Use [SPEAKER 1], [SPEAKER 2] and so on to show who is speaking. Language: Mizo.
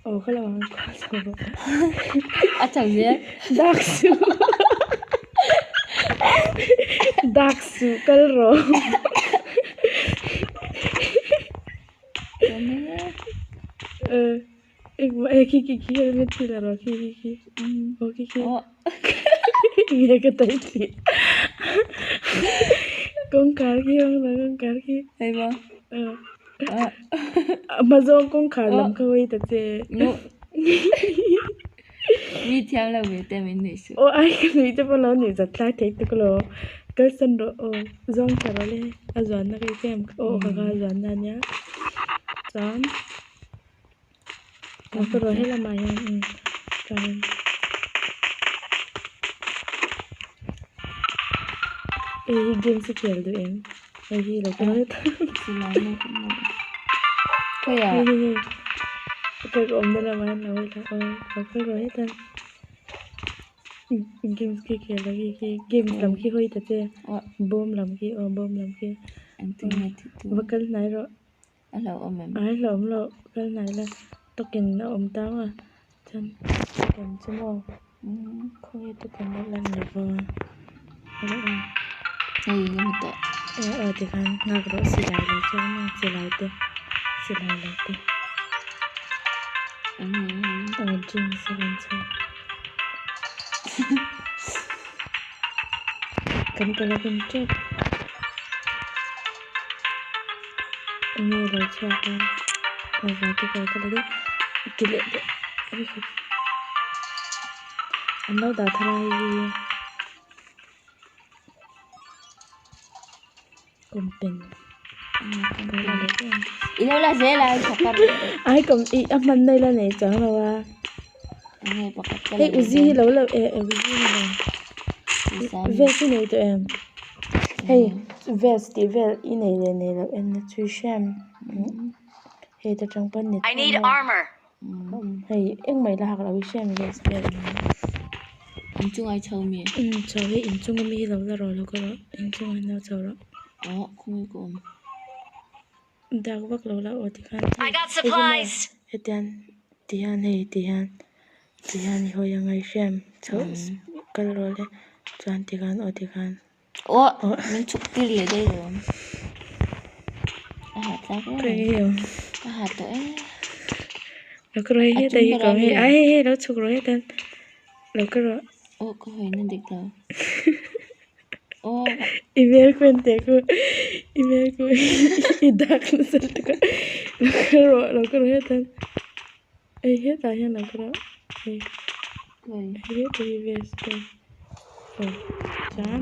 [SPEAKER 1] Aw ka lo ang khaw chho rawh.
[SPEAKER 2] A chho zel.
[SPEAKER 1] Dak suh. Dak suh kal rawh. Engmah khi khi khi helmet khi la rawh khi khi khi. Aw khi khi. Nge ka tai tih. Kawngkhar khi awm lo kawngkhar khi.
[SPEAKER 2] Hei maw.
[SPEAKER 1] A hma zawng kawngkhar lam kha hawi ta che.
[SPEAKER 2] Mi thiam lo ve te min nuih suh.
[SPEAKER 1] Aw ai ka nuih te pawh lo nuih zat tlai thei tuk lo. Kalsan rawh aw zawng tha rawh le a zuanna ka i em aw ka ka zuanna ania chuan aw ka rawh helamah hian umm chuan hei hi games i khel duh em hei hi lo kal vat hei hei hei ka awmna lamah hian lo la aw lo kal rawh heta games khi khel la khi khi games lam khi hawi ta che bawm lam khi aw bawm lam khi va kal hnai rawh.
[SPEAKER 2] A hlauhawm em?
[SPEAKER 1] Ai hlauhawm loh kal hnai la token a awm tang a chuan token chu maw khawnge token a lan lo va
[SPEAKER 2] Hei ka hmu tawh.
[SPEAKER 1] Aw aw tikhan nghak rawh silai lo chuan maw silai te silai lo te aw drinks a rawn chhuak kan kal a hun tep. Enge lo chhuak a aw vertical ka la deuh ti leh deuh an lo dah thar a hei hi kawmpen
[SPEAKER 2] I lo la zel a i tha kar
[SPEAKER 1] ai kawm ih a hman na ila nei chuang lo a hei uzi hi lo la eh uzi hi lo vest i nei tawh em? Hei vest tih vel i nei leh nei loh en na chu i hriam hei ta tang pawn ni hei engmah ila hak loh i hriam vest vel
[SPEAKER 2] inchung ai chho mi
[SPEAKER 1] chho hi inchung ami hi lo la rawh lo ka rawh inchung ah hian lo chho rawh
[SPEAKER 2] aw khawnge ka awm
[SPEAKER 1] dak vak lo la aw tikhan hei hei hi maw hetiang tihian hei tihian tihian i hawi anga i hriam chhoh kal rawh le chuan tikhan aw tikhan
[SPEAKER 2] aw min chhuk tir leh daih lo ang a ha tlak em a ha tawh em
[SPEAKER 1] lo ka rawh hei heta hi ka awm hei a hei hei lo chhuk rawh heta lo ka rawh
[SPEAKER 2] aw ka hawi na dik lo.
[SPEAKER 1] I hmel ku en teh ku i hmel ku i dak nasa lutuk a lo kal rawh lo kal rawh hetah hei hetah hian lo kal rawh hei hei hetah hi vest te aw chuan